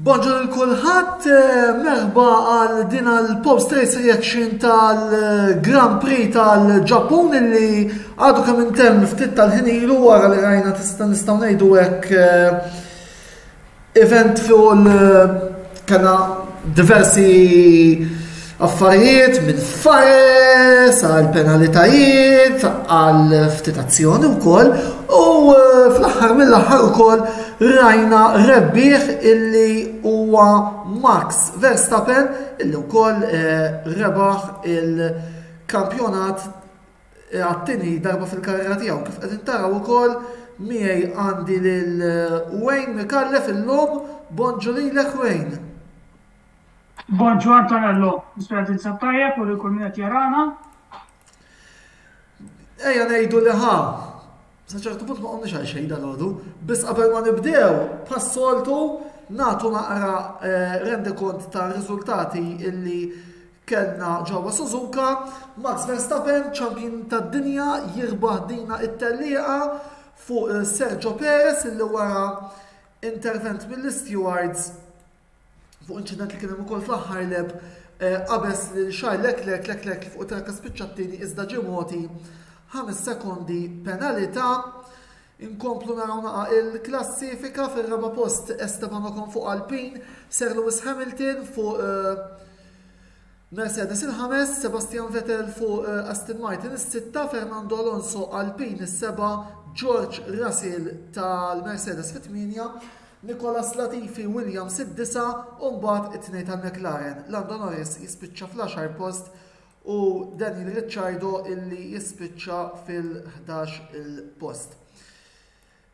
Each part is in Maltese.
Bonġu lil kulħadd, eh, merħba għal din għal post race reaction tal-Grand Prix tal-Ġappun illi għadu kemm intemm ftit tal-ħin ilu wara li rajna tista' nistgħu ngħidu hekk eh, event fuq kellna diversi affarijiet minn fares għal penalitajiet għal ftit azzjoni wkoll u eh, fl-aħħar mill-aħħar ukoll rajna rebbieħ illi huwa Max Verstappen illi wkoll eh, rebaħ il-kampjonat għat-tieni darba fil-karriera tiegħu. Kif qegħdin taraw ukoll miegħi għandi lil eh, Wayne Micallef illum. Bonġu lilek Wayne. Bonġu Antonello, nispera tinsab tajjeb u li kull min qed jarana. Ejja ngħidu li ħa. Sa ċertu punt ma qomniex għal xejn dal-għodu, biss qabel ma nibdew, bħas-soltu nagħtu naqra eh, rendikont ta' riżultati illi Kellna ġewwa Suzuka, Max Verstappen, champion tad-dinja, jirbaħ dina it-tellieqa fuq eh, Sergio Perez illi wara intervent mill-stewards fuq inċident li kien hemm ukoll fl-aħħar leb eh, qabeż lil Charles Leclerc, Leclerc fuq trakka spiċċa t-tieni iżda ġie mogħti 5 sekondi penalità. Inkomplu naraw naqa il-klassifika fir-raba' post Esteban Ocon fuq Alpine, Sir Lewis Hamilton fuq eh, Mercedes il-ħames, Sebastian Vettel fuq eh, Aston Martin is-sitta, Fernando Alonso Alpine is-seba, George Russell tal-Mercedes fit-tmienja, Nicolas Latifi Williams id-disa' u mbagħad it-tnejn tal-McLaren. Lando Norris jispiċċa fl-għaxar post u Daniel Ricciardo illi jispiċċa fil-11 il-post.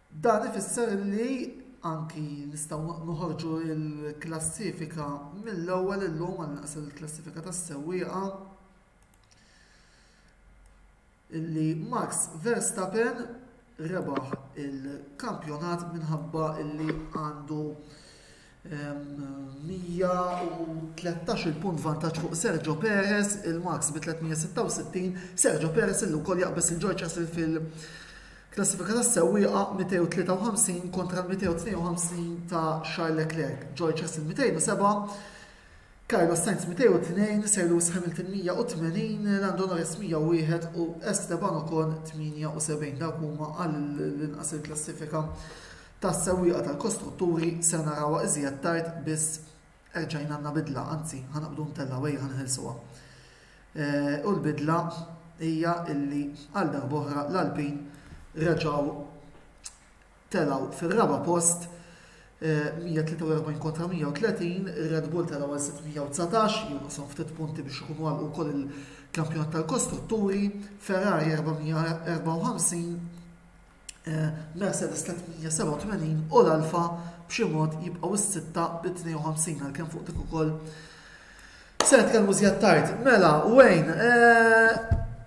Dan ifisser li anki nistgħu noħorġu l-klassifika mill-ewwel illum għal naqs il-klassifika tas-sewwieqa Illi Max Verstappen rebaħ il-kampjonat minħabba illi għandu 113 il punt vantaġġ fuq Sergio Perez, il-Max bi 366, Sergio Perez illi wkoll jaqbeż il-George Russell fil-klassifika tas-sewwieqa 253 kontra l-252 ta' Charles Leclerc. George Russell 207, Carlos Sainz 202, Sir Lewis Hamilton 180, Lando Norris 101 u Esteban Ocon 78. Dawk huma għall-inqas il-klassifika tas-sewwieqa tal-kostrutturi se narawha iżjed tard biss erġajna għandna bidla, anzi ħanaqbdu ntellgħu ejja ħanħelsuha. Eh, u l-bidla hija illi għal darb'oħra l-Alpine reġgħu telgħu fir-raba' post 143 kontra 130, ir-Red Bull telgħu għal 619, jonqoshom ftit punti biex ikunu għalqu wkoll il-kampjonat tal-kostrutturi, Ferrari 454, eh, Mercedes 387 u l-Alfa b'xi mod jibqgħu s-sitta bi 52 għalkemm fuq dik ukoll se nitkellmu żjed tard. Mela, Wayne, eh,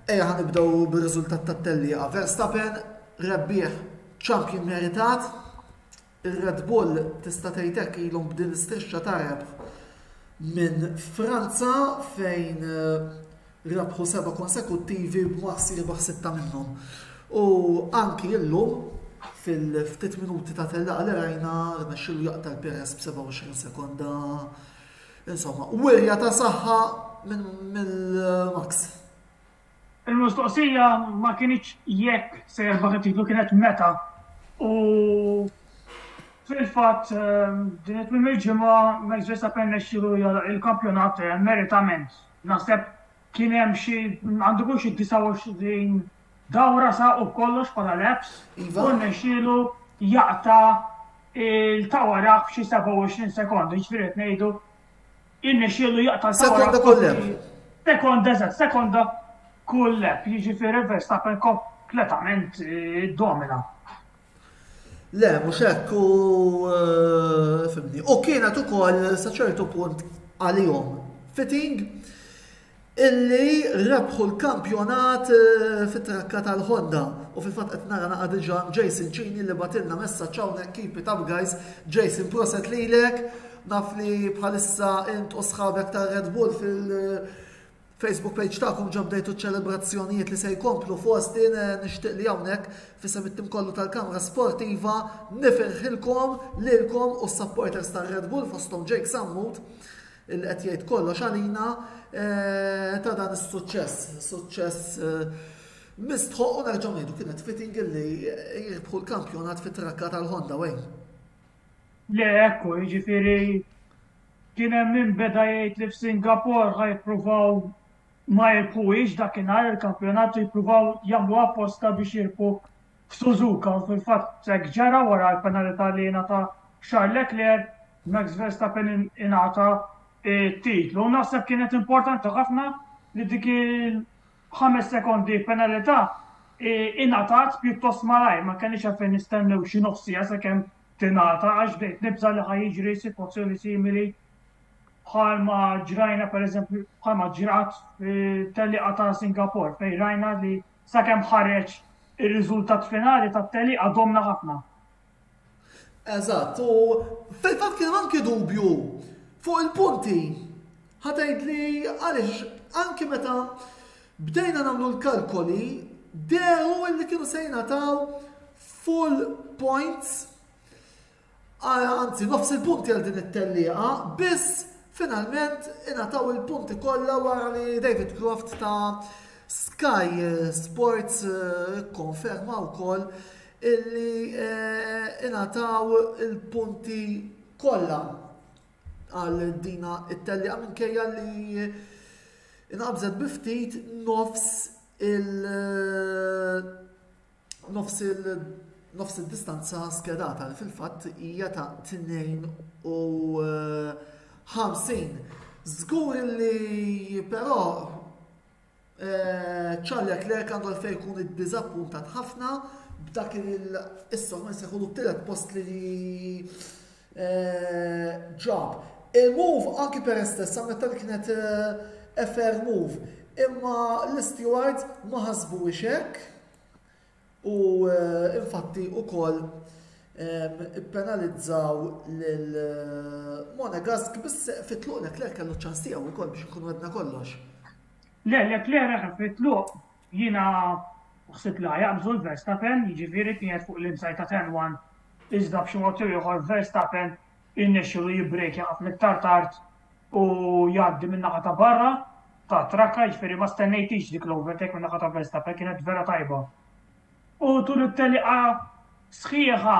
ejja ħanibdew bir-riżultat tat-tellieqa. Verstappen rebbieħ Champion meritat, ir-Red Bull tista' tgħid hekk ilhom b'din l-istrixxa ta' rebħ minn Franza fejn eh, rebħu seba' konsekuttivi b'Max jirbaħ sitta minnhom. U anki illum fil-ftit minuti ta' tellaqa li rajna rnexxilu jaqta' l-Perez b'27 sekonda. Insomma, wirja ta' saħħa minn mill-Max. Il-mistoqsija ma kinitx jekk se jirbaħ it-titlu kienet meta. U fil-fatt ehm, din it-tmiem il-ġimgħa Max Verstappen rnexxielu jagħlaq il-kampjonat eh, meritament. Naħseb kien hemm xi għandu jkun xi 29 dawra saqu b'kollox bħala laps iva. u rnexxielu jaqta' il-ta' warah f'xi 27 sekonda, jiġifieri qed ngħidu Irnexxielu jaqta' Sekonda kull lap. Sekonda, eżatt, sekonda kull lap. Jiġifieri Verstappen kompletament eh, domina. Le, mhux hekk u eh, fimni. U kienet ukoll sa ċertu punt għalihom fitting illi rebħu l-kampjonat eh, fit-trakka tal-Honda. U fil-fatt qed nara naqa' diġà Jason Cini li batilna messaġġ hawnhekk keep it up guys. Jason proset lilek, naf li bħalissa int u sħabek tar-Red Bull fil- Facebook page tagħkom ġa bdejtu ċ-ċelebrazzjonijiet li se jkomplu f'Austin, nixtieq li hawnhekk f'isem it-tim kollu tal-Kamra Sportiva nifirħilkom lilkom u s-supporters tar-Red Bull fosthom Jake Sammut illi qed jgħid kollox għalina eh, ta' dan is-suċċess, suċċess eh, mistħoq u nerġgħu ngħidu kienet fitting illi jirbħu l-kampjonat fit-trakka tal-Honda Wayne. Le, ekku, jiġifieri kien hemm min beda jgħid li f'Singapore ħa jippruvaw ma jirbħuhiex dakinhar il-kampjonat u jippruvaw jagħmlu apposta biex jirbħu f'Suzuka u fil-fatt hekk ġara wara l-penalità li ngħata Charles Leclerc, Max Verstappen ingħata t-titlu. Naħseb kienet importanti ħafna li dik il-ħames sekondi penalità ingħatat pjuttost malajr, ma kellniex għalfejn nistennew xi nofs siegħa sakemm tingħata għax bdejt nibża' li ħa jiġri sitwazzjoni simili bħalma ġrajna pereżempju bħalma ġrat fit-tellieqa ta' Singapore fejn rajna li sakemm ħareġ ir-riżultat finali tat-tellieqa domna ħafna. Eżatt, u fil-fatt kien anki dubju fuq il-punti. Ħa tgħidli għaliex anki meta bdejna nagħmlu l-kalkoli dehru li kienu se jingħataw full points anzi nofs il-punti għal din it-tellieqa, biss finalment ingħataw il-punti kollha wara li David Croft ta' Sky Sports eh, konferma wkoll illi eh, ingħataw il-punti kollha għal dina it-tellieqa minkejja li inqabżet bi ftit nofs il- nofs il nofs id-distanza skedata li fil-fatt hija ta' 52. Żgur li però eh, Charles Leclerc għandu għalfejn jkun iddiżappuntat ħafna b'dak il-issa ma jsejħulu t-tielet post li eh, ġab. Il-move anki Perez stess ammetta li kienet eh, a fair move, imma l-stewards ma ħasbuhiex hekk u eh, infatti ukoll ippenalizzaw lil Monegask biss fit-tluq Leclerc kellu ċans tiegħu wkoll biex nkunu għedna kollox. Le, Leclerc fit-tluq jiena ħsibt li jaqbżu l-Verstappen, jiġifieri kienet fuq l-inside ta' 10-1 iżda b'xi mod jew ieħor Verstappen irnexxielu jibbrejkja ħafna iktar tard u jgħaddi min-naħa ta' barra ta' trakka, jiġifieri ma stennejtix dik l-overtake min-naħa ta' Verstappen, kienet vera tajba. U tul it-tellieqa sħiħa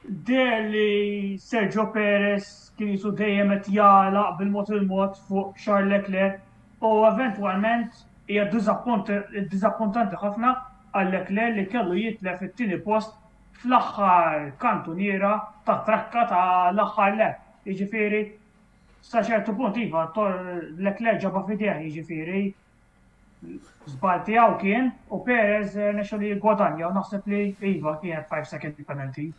deher li Sergio Perez kien jisu dejjem qed jagħlaq bil-mod il-mod fuq Charles Leclerc u eventwalment hija diżappuntanti ħafna għal Leclerc li kellu jitlef it-tieni post fl-aħħar kantuniera tat-trakka ta' l-aħħar lap. Jiġifieri sa ċertu punt iva, Leclerc ġabha f'idejh jiġifieri żball tiegħu kien u Perez rnexxa li jiggwadanja u naħseb li iva kienet 5 second penalty.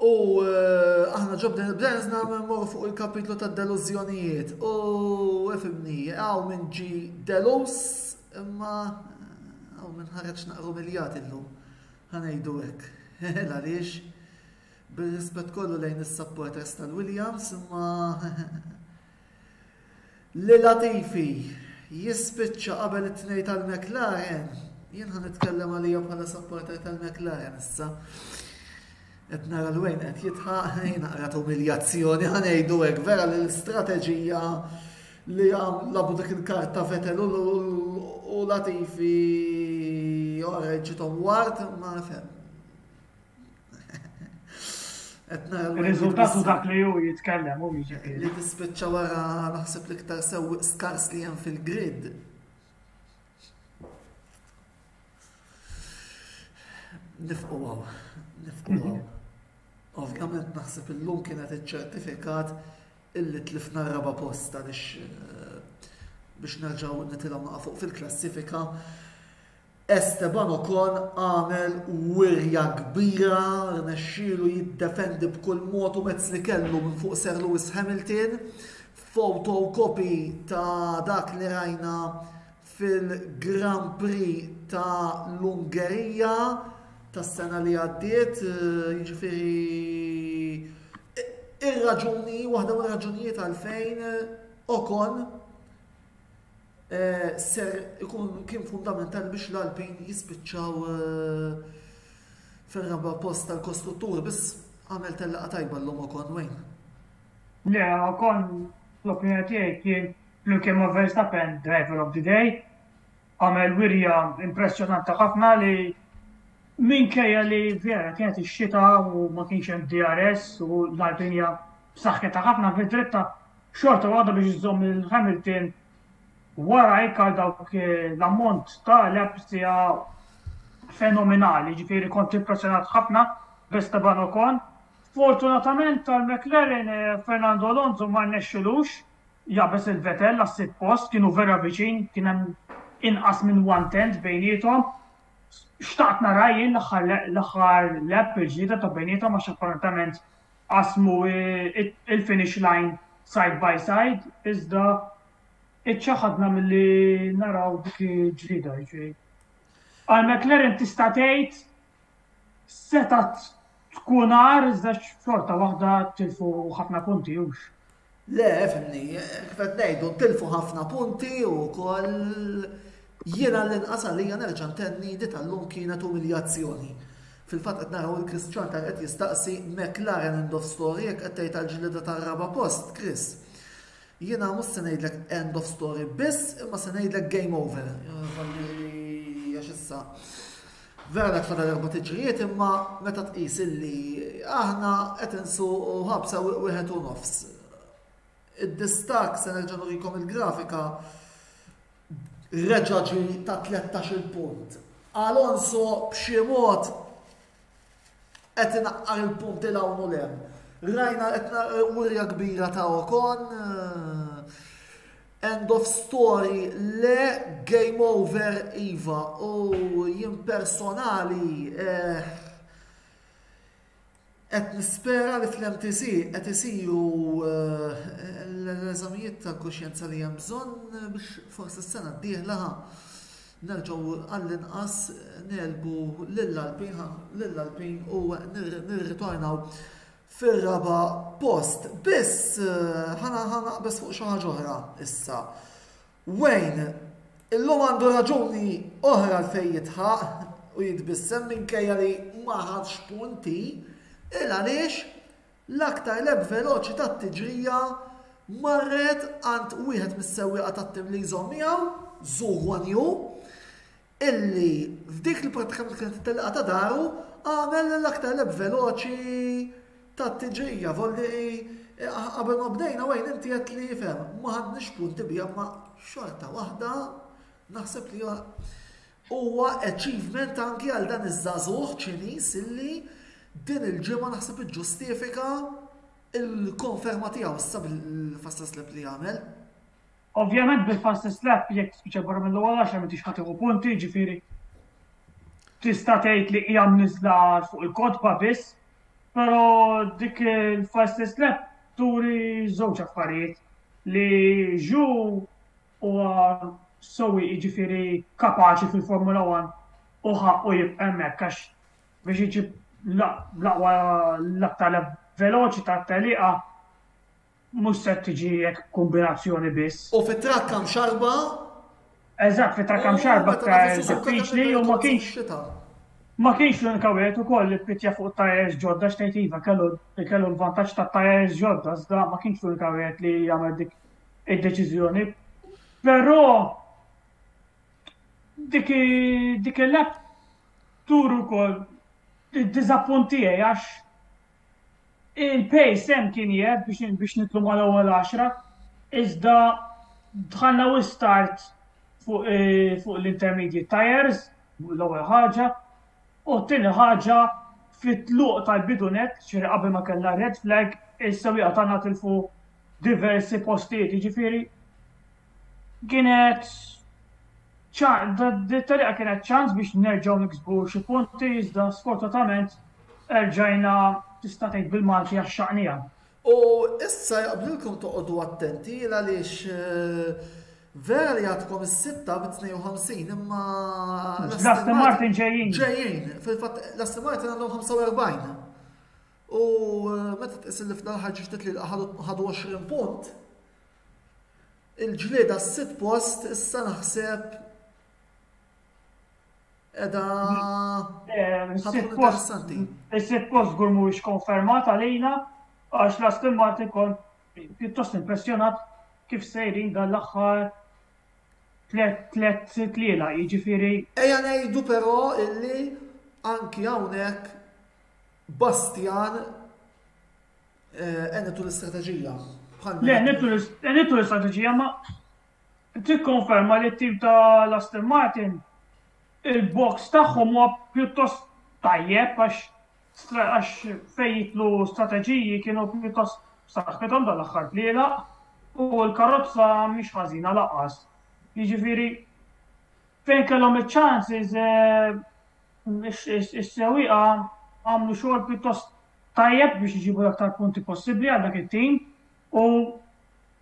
U eh, aħna ġobna bdejna mmorru fuq il-kapitlu ta' delużjonijiet. U ifimni, hawn minn ġi delus, imma hawn minn ħareġ naqru miljat illum. Ħanejdu hekk. Għaliex bir-rispett kollu lejn is-supporters tal-Williams, imma Li Latifi jispiċċa qabel it-tnej tal-McLaren, jien ħa nitkellem għalija bħala supporter tal-McLaren issa. Qed nara l Wayne qed jitħaq jien naqra umiljazzjoni ħa ngħidu hekk vera li l-istrateġija li labu dik il-karta Vettel u Latifi ora ġitom ward ma fem. Il-riżultat u dak li hu jitkellem u jiġifieri. Li tispiċċa wara naħseb l-iktar sewwieq skars li hemm fil-grid. Nifqu għaw, nifqu għaw. Ovvjament naħseb illum kienet iċ-ċertifikat illi tlifna raba post għaliex eh, biex nerġgħu nitilgħu naqa' fuq fil-klassifika. Esteban Ocon għamel wirja kbira, rnexxielu jiddefendi b'kull mod u mezz li kellu minn fuq Sir Lewis Hamilton. Photocopy ta' dak li rajna fil-Grand Prix ta' l-Ungerija tas-sena li għaddiet, jiġifieri ir-raġuni, waħda mir-raġunijiet għalfejn Ocon. Ser ikun kien fundamentali biex l-Alpine jispiċċaw fir-raba' post tal-kostrutturi biss għamel tellaqha tajba llum Ocon Wayne. Le, Ocon fl-opinjoni tiegħi kien flimkien ma' Verstappen driver of the day. Għamel wirja impressjonanti ħafna li minkejja li vera kienet ix-xita u ma kienx hemm DRS u l-Alpine hija b'saħħitha ħafna fid-dritta xorta waħda biex iżomm lil Hamilton warajk għal dawk l-ammont ta' laps hija fenomenali, ġifieri kont impressjonat ħafna b'Esteban Ocon. Fortunatament tal-McLaren Fernando Alonso ma rnexxilux jaqbeż il Vettel għas-sitt post, kienu vera viċin, kien hemm inqas minn one tenth bejniethom. Xtaqt nara jien l-aħħar lap il-ġlieda ta' bejniethom għax apparentament qasmu il-finish line side by side, iżda iċċaħadna milli naraw dik il-ġlieda. Jiġifieri. Għal McLaren tista' tgħid setgħet tkun agħar iżda xorta waħda tilfu ħafna punti hux. Le, fimni, kif qed ngħidu tilfu ħafna punti u wkoll jiena l-inqas għalija nerġa' ntenni di tal-lum kienet umiljazzjoni. Fil-fatt qed naraw il-Chris Ciantar qed jistaqsi McLaren end of story jekk qed tgħid għall-ġlieda tar-raba' post, Chris. Jiena mhux se ngħidlek end of story biss, imma se ngħidlek game over. Għax issa vera dak fadal erba' tiġrijiet imma meta tqis illi aħna qed insuqu ħabsa wieħed u nofs. Id-distakk se nerġa' nurikom il-grafika reġa' ġie ta' 13-il punt. Alonso b'xi mod qed inaqqar il-punti 'l hawn u 'l hemm. Rajna qed wirja kbira ta' Ocon. End of story le, game over iva. U jien personali eh, qed nispera li fl-MTC qed isiru eh, l-eżamijiet tal-kuxjenza li hemm bżonn biex forsi s-sena d-dieħla nerġgħu għall-inqas negħlbu lill-Alpine u nirritornaw fir-raba' post. Biss ħa naqbeż fuq xi ħaġa oħra issa. Wayne, illum għandu raġuni oħra għalfejn jidħaq u jitbissem minkejja li ma ħadx punti, il għaliex L-aktar lap veloċi tat-tiġrija marret għand wieħed mis-sewwieqa tat-tim li jżomm miegħu, Zhou Guanyu, illi f'dik li prattikament kienet it-tellieqa ta' daru għamel l-aktar lap veloċi tat-tiġrija. Volli qabel ma bdejna Wayne inti għedt li fem ma ħadniex punti biha ma xorta waħda naħseb li Huwa achievement anki għal dan iż-żagħżugħ Ċiniż illi din il-ġimgħa naħseb iġġustifika l-konferma tiegħu issa bil-fastest lap li għamel. Ovvjament bil-fastest lap jekk tispiċċa barra mill-ewwel għaxra m'intix ħa tieħu punti, jiġifieri tista' tgħid li hija mniżżla fuq il-kotba biss, però dik il-fastest lap turi żewġ affarijiet li Zhou huwa sewwieq jiġifieri kapaċi fil-Formula One u ħaqqu jibqa' hemmhekk għax biex iġib l-aqwa l-aktar veloċi tat-tellieqa mhux se tiġi hekk kombinazzjoni biss. U fit-trakka mxarrba. Eżatt, fit-trakka mxarrba aktar diffiċli u ma kienx ma kienx l-unika wieħed ukoll li ppitja fuq tyres ġodda x'tgħid iva kellu kellu l-vantaġġ ta' tyres ġodda iżda ma kienx l-unika wieħed li jagħmel dik id-deċiżjoni. Però dik dik il-lap tur ukoll id-diżappunt tiegħi għax il-pace hemm kien qiegħed biex biex nitlu mal-ewwel għaxra, iżda dħalna wisq tard fuq fuq l-intermediate tires, l-ewwel ħaġa, u t-tieni ħaġa fit-tluq tal-bidu nett, ġifieri qabel ma kellna red flag, is-sewwieqa tagħna tilfu diversi postijiet, jiġifieri kienet it-tellieqa kienet ċans biex nerġgħu niksbu xi punti iżda sfortunatament erġajna tista' tgħid bil-Malti għaxxaqniha. U issa jaqblilkom toqogħdu attenti għaliex vera li għadkom is-sitta bi 52 imma l-Aston Martin ġejjin. Ġejjin, fil-fatt l-Aston Martin għandhom 45. U meta tqis li f'dan ħarġu ftit li ħadu 20 punt. Il-ġlieda s-sitt post issa naħseb edha eh, interessanti. Is-sitt post żgur mhuwiex konfermat għalina għax l-Aston Martin kont pjuttost impressjonat kif sejrin dan l-aħħar tlet tliela, jiġifieri. Ejja ngħidu però illi anki hawnhekk Bastian eh, għenitu l-istrateġija. Le, għenitu l-istrateġija ma tikkonferma li t-tim ta' l-Aston Martin il-box tagħhom huwa pjuttost tajjeb għax għax fejn jitlu strateġiji kienu pjuttost b'saħħithom dal-aħħar tlielaq u l-karozza mhix ħażina lanqas. Jiġifieri fejn kellhom iċ-chances eh, is-sewwieqa għamlu xogħol pjuttost tajjeb biex iġibu l-aktar punti possibbli għal dak it-tim u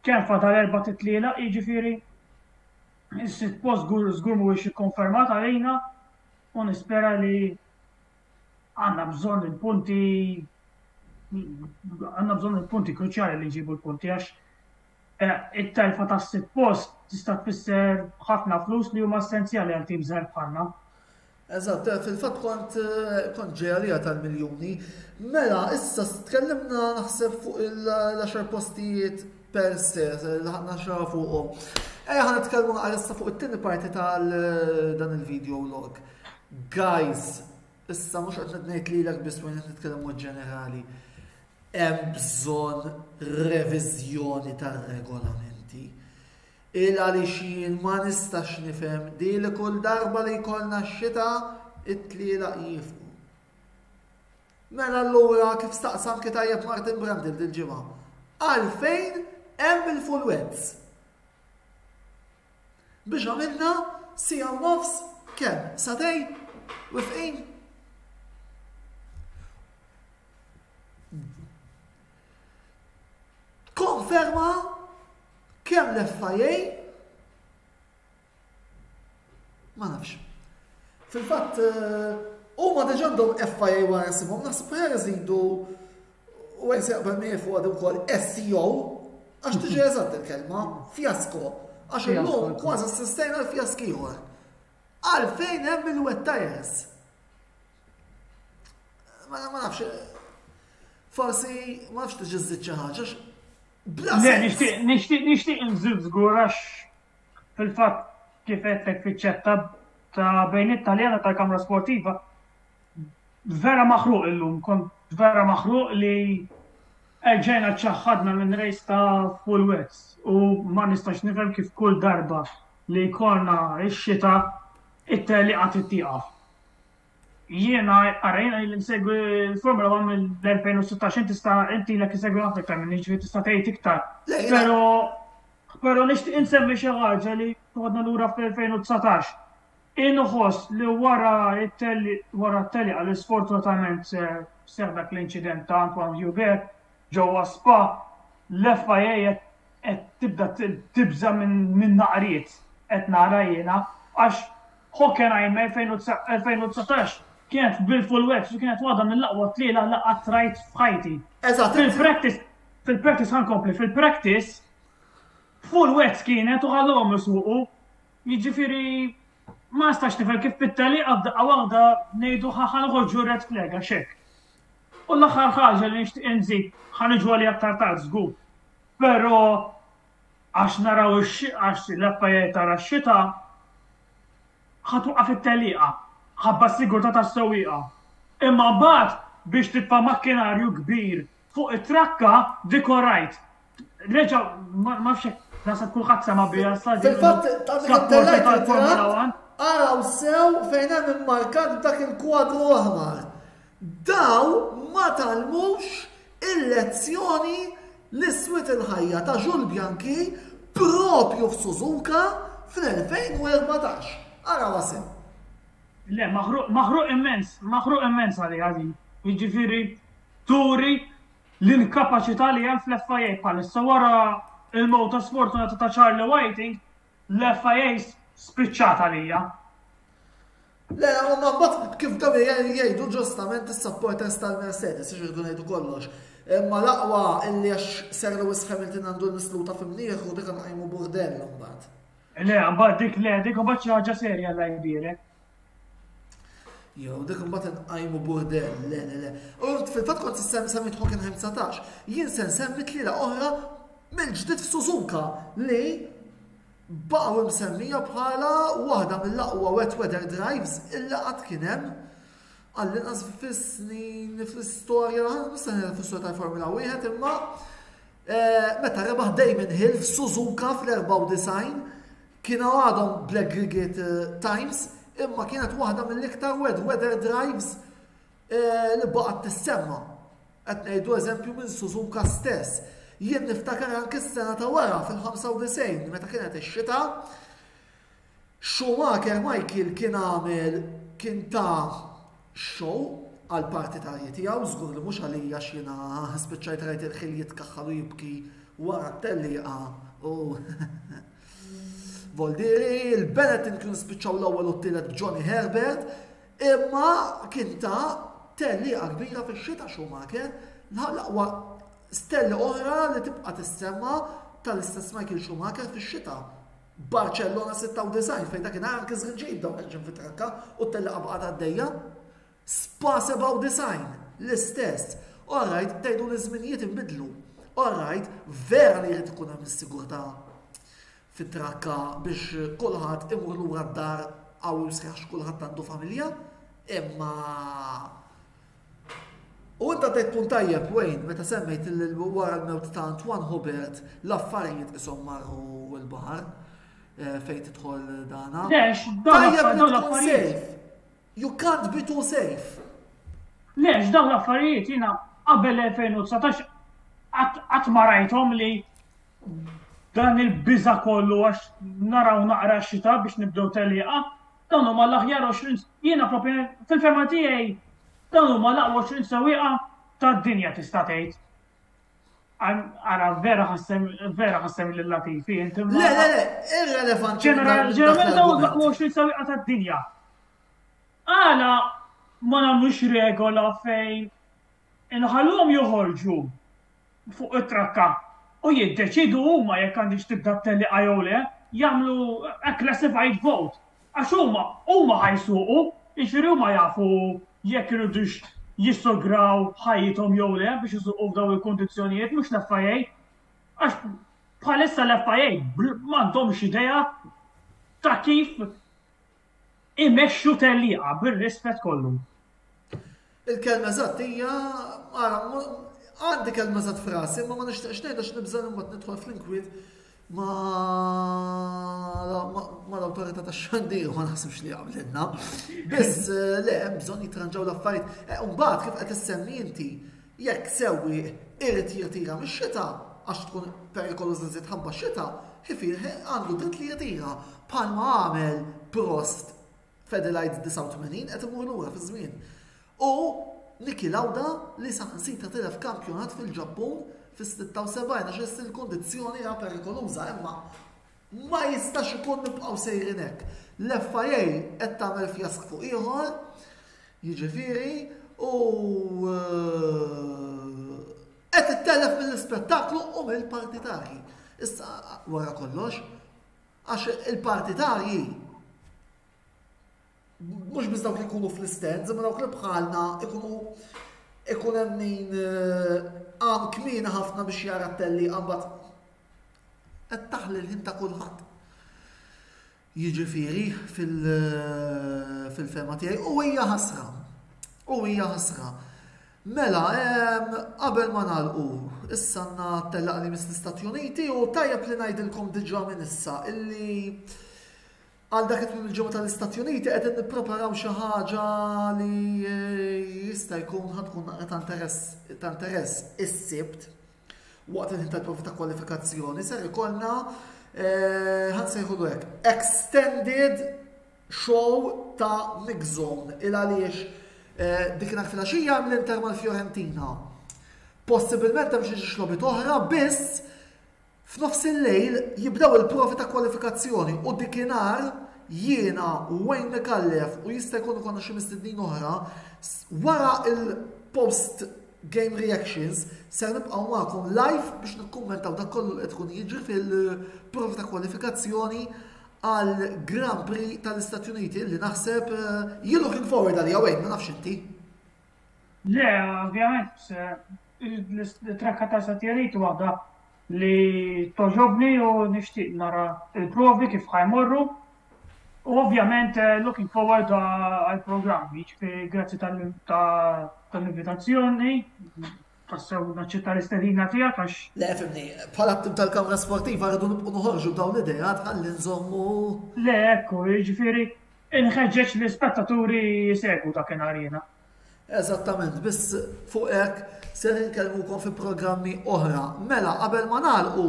kemm fadal erba' titlielaq jiġifieri is-sitt post żgur mhuwiex ikkonfermat għalina u nispera li għandna bżonn il-punti għandna bżonn il-punti kruċjali li nġibu l-punti għax eh, it-telfa tas-sitt post tista' tfisser ħafna flus li huma essenzjali għal tim żgħir bħalna. Eżatt, eh, fil-fatt kont eh, kont ġej għalija tal-miljuni. Mela, issa tkellimna naħseb fuq il-10 postijiet per se, laħqna xra fuqhom. Ejja ħa nitkellmu naqra issa fuq it-tieni parti tal dan il-video log. Guys, issa mhux qed ngħid lilek biss wejn qed nitkellem mod ġenerali. Hemm bżonn reviżjoni tar-regolamenti. Il għaliex jien ma nistax nifhem di li kull darba li jkollna x-xita it-tlielaq jifqu. Mela allura kif staqsa anki tajjeb Martin Brundle dil-ġimgħa, għalfejn hemm il-full wets? Biex għamilna siegħa u nofs kemm? Sagħtejn? Wifqin? Konferma kemm l-FIA ma nafx. Fil-fatt eh, huma diġà għandhom FIA wara isimhom, naħseb ħer iżidu u għen se jaqbel miegħi fuq għadu wkoll SEO għax tiġi eżatt il-kelma, fjasko. Għax illum kważi assistejna l-fjask ieħor. Għalfejn hemm il-wet tires? Ma nafx, forsi ma nafx tiġi żżid xi ħaġa. Bla Le, nixtieq nixtieq nixtieq nżid żgur għax fil-fatt kif għedtlek fiċ-ċetta ta' bejn it-Taljana tal-Kamra Sportiva vera maħruq illum, kont vera maħruq li erġajna ċaħħadna minn race ta' full wets u ma nistax nifhem kif kull darba li jkollna x-xita it-tellieqa trid tieqaf. Jiena, ara jiena ili nsegwi l-Formula 1 mill-2016, inti tista' inti ilek isegwi ħafna iktar minni, ġifieri tista' tgħid iktar. Però però nixtieq insemmi xi ħaġa li toħodna lura fl-2019. Inħoss li wara t-telli wara t-telliqa li sfortunatament seħħ dak l-inċident ta' Antoine Hubert ġewwa Spa, l-FIA qed tibda tibża' minn naqriet qed nara jiena għax Hockenheim 2019 kienet bil-full wets u kienet waħda mill-aqwa tlielaq li qatt rajt f'ħajti. Eżatt. Fil-practice, fil-practice ħa nkompli, fil-practice full wets kienet u ħalluhom isuqu. Jiġifieri ma nistax nifhem kif fit-tellieqa f'daqqa waħda ngħidu ħa noħorġu red flag għax hekk. U l-aħħar ħaġa li nixtieq inżid, ħa niġu għaliha aktar tard żgur, però għax naraw għax l-FIA tara x-xita ħa twaqqaf it-tellieqa ħabba s-sigurtà tas-sewwieqa. Imma mbagħad biex titfa' makkinarju kbir fuq it-trakka dik orajt. Reġa' ma nafx hekk naħseb kulħadd sema' biha sa din. Fil-fatt tellajt il-Formula Araw sew fejn hemm immarkat dak il-kwadru aħmar. Daw ma tgħallmux il-lezzjoni li swiet il-ħajja ta' Jules Bianchi propju f'Suzuka fl-2014. Arawha sew. Le, maħruq, maħruq immens, maħruq immens għaliha din. Jiġifieri turi l-inkapaċità li hemm fl-FIA bħalissa wara il-mewta sfortunata ta' Charlie Whiting, l-FIA spiċċat għalija. Le, u ma mbagħad kif dawn jgħidu ġustament is-supporters tal-Mercedes, irridu ngħidu kollox. Imma l-aqwa illi għax Sir Lewis Hamilton għandu l-misluta f'imnieħru dik nqajmu burdell imbagħad. Le, mbagħad dik le, dik imbagħad xi ħaġa serja la jbierek. Jew dik imbagħad inqajmu burdell, le le le. U fil-fatt kont semmejt Hockenheim 19, jien se nsemmi tliela oħra mill-ġdid f'Suzuka li baqgħu msemmija bħala waħda mill-aqwa wet weather drives illi qatt kien hemm għall-inqas fis-snin fl-istorja, nista' fl-istorja tal-Formula 1 imma eh, meta rebaħ Damon Hill f'Suzuka fl-94 kienu għadhom bl-aggregate eh, times imma kienet waħda mill-iktar wet weather drives eh, li baqgħet tissemma. Qed ngħidu eżempju minn Suzuka stess. Jien niftakar anke s-sena ta' wara fil-95 meta kienet ix-xita Schumacher Michael kien għamel kien ta show għall-partitarji tiegħu, żgur li mhux għalija għax jiena spiċċajt rajt il-ħil jitkaħħal u jibki wara t-tellieqa u Voldieri, il-Benetton kienu spiċċaw l-ewwel u t-tielet b'Johnny Herbert, imma kien ta' tellieqa kbira fix-xita Schumacher, l-aqwa stelli oħra li tibqa' tissemma tal-istess Michael Schumacher fix-xita. Barcellona 96 fejn dakinhar anke żrinġijiet bdew ħerġin fit-trakka u t-tellieqa baqgħet għaddejja. Spa 97, l-istess. All right, tgħidu li żminijiet inbidlu. All right, vera li jrid ikun hemm is-sigurtà fit-trakka biex kulħadd imur lura d-dar qawwi u sħiħ kulħadd għandu familja, imma U inta tgħid punt tajjeb Wayne meta semmejt li wara l-mewt ta' Antoine Hubert l-affarijiet ishom marru l-baħar eh, fejn tidħol dana. Tajjeb li tkun safe. You can't be too safe. Lex, dawn l-affarijiet jiena qabel 2019 qatt ma rajthom li dan il-biża kollu għax naraw naqra xita biex nibdew tellieqa, dawn huma l-aħjar 20 jiena propju fil-fehma tiegħi Dawn huma l-aqwa 20 sewwieqa tad-dinja tista' tgħid. Ara vera ħassem vera ħassem lil Latifi inti. Le le le, irrelevanti. Ġeneralment dawn l-aqwa 20 sewwieqa tad-dinja. Għala ma nagħmlux regola fejn inħalluhom joħorġu fuq it-trakka u jiddeċiedu huma jekk għandhiex tibda t-tellieqa jew le, jagħmlu a classified vote. Għax huma, huma ħa jsuqu, jiġifieri huma jafu jekk iridux jissograw ħajjithom jew le biex isuqu f'dawn il-kundizzjonijiet, mhux l-FIA. Għax bħalissa l-FIA m'għandhomx idea ta' kif imexxu tellieqa bir-rispett kollu. Il-kelma eżatt hija, ara, għandi kelma eżatt f'rasi, imma ma nixtieqx ngħid għax nibża' li mbagħad nidħol fl-inkwiet ma l-awtorità tax-xandir ma naħsibx li jaqblilna. Biss eh, le hemm bżonn jitranġaw l-affarijiet. Eh, mbagħad kif qed issemmi inti, jekk sewwi irid jirtira mix-xita għax tkun perikoluża żied ħabba x-xita, ħifir għandu dritt li jirtira bħalma għamel Prost F'Adelaide 89 qed imur lura fiż-żmien. U Niki Lauda li saħansitra tilef kampjonat fil-Ġappun fis-76 għax il-kundizzjoni era perikoluża imma ma jistax ikun nibqgħu sejrin hekk. L-FIA qed tagħmel fjask fuq ieħor, jiġifieri, u eh, qed ittellef mill-ispettaklu u mill-partitarji. Issa wara kollox, Għax il-partitarji mhux biss dawk li jkunu fl-istands, imma dawk li bħalna ikunu ikun hemm min eh, qam kmieni ħafna biex jara t-telli mbagħad qed taħli l-ħin ta' kulħadd. Jiġifieri eh, fil-fema tiegħi u hija ħasra. U hija ħasra. Mela, qabel ma nagħlqu, issa għandna tellaq li miss l-Istati Uniti u tajjeb li ngħidilkom diġà minn issa illi għal dak it-tmiem il-ġimgħa tal-Istati Uniti qegħdin nippreparaw xi ħaġa li eh, jista' jkun ħa tkun naqra ta' interess ta' interess is-Sibt waqt il-ħin tal-provi ta' kwalifikazzjoni ser ikollna eh, ħa nsejħulu hekk extended Show ta' Mix Zone il għaliex eh, dikinhar filgħaxija hemm l-Inter mal-Fiorentina. Possibilment hemm xi logħbiet oħra biss f'nofs il-lejl jibdew il-provi ta' kwalifikazzjoni u dikinhar jiena Wayne Micallef u jista' jkun ikollna xi mistednin oħra wara il-post game reactions ser nibqgħu magħkom live biex nikkummentaw dak kollu li qed ikun jiġri fil-provi ta' kwalifikazzjoni għal Grand Prix tal-Istati Uniti li naħseb eh, jien looking forward għalija wejn, ma nafx inti. Le, ovvjament, l-trakka tal-Istati Uniti waħda li toġobni u nixtieq nara il-provi kif ħajmorru. U ovvjament eh, looking forward għal-programm, jiġifieri grazzi tal-invitazzjoni, tassew naċċetta l-istedina tiegħek għax. Le, fimni, bħala tim tal-Kamra Sportiva rridu nibqgħu noħorġu b'dawn l-idejat ħalli nżommu. Le, ekku, jiġifieri inħeġġeġ l-ispettaturi jsegwu dakinhar jiena. Eżattament, biss fuq hekk ser inkellmukom fi programmi oħra. Mela, qabel ma nagħlqu,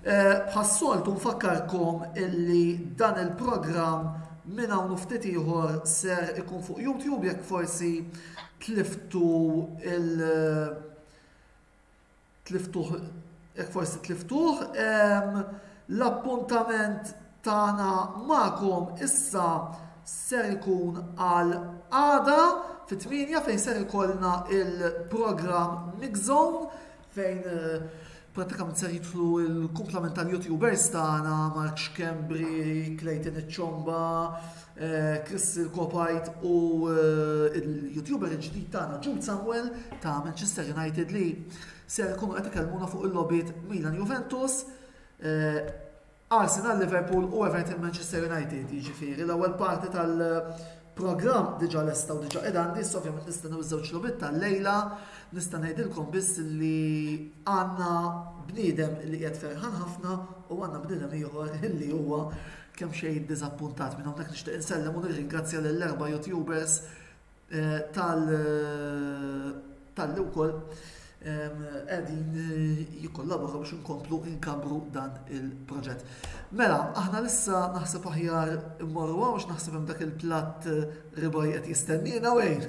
eh, bħas-soltu nfakkarkom illi dan il-programm minn hawn u ftit ieħor ser ikun fuq YouTube jekk forsi tliftu il- Tliftuh, jekk forsi tliftuh, l-appuntament tagħna magħkom issa ser ikun għal għada fit-8 fejn ser ikollna il-programm Mix Zone fejn eh, pratikament ser jidħlu il-kumplament tal-YouTubers tagħna Mark Schembri, Clayton Iċ-Ċomba, eh, Chris il-Kopajt u eh, il-YouTuber il-ġdid tagħna Jude Samuel ta' Manchester United li ser ikunu qed ikellmuna fuq il-logħbiet Milan Juventus, eh, Arsenal Liverpool u Everton Manchester United. Jiġifieri l-ewwel parti tal-programm diġà lesta u diġà qiegħda għandi, issa ovvjament nistennew iż-żewġ logħbiet tal-lejla, nista' ngħidilkom biss li għandna bniedem li qiegħed ferħan ħafna u għandna bniedem ieħor li huwa kemm xejn diżappuntat. Minn hawnhekk nixtieq insellem u nirringrazzja lill-erba' YouTubers eh, tal eh, tal-li wkoll qegħdin eh, jikkollaboraw biex inkomplu inkabru dan il-proġett. Mela, aħna lissa naħseb aħjar immorru għax naħseb hemm dak il-platt ribaj qed jistenniena wejn.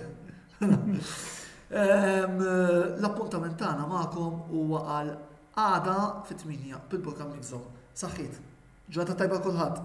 L-appuntament tagħna magħkom huwa għal għada fit-8 bil-programm Mix Zone. Saħħit. Ġurnata tajba kulħadd.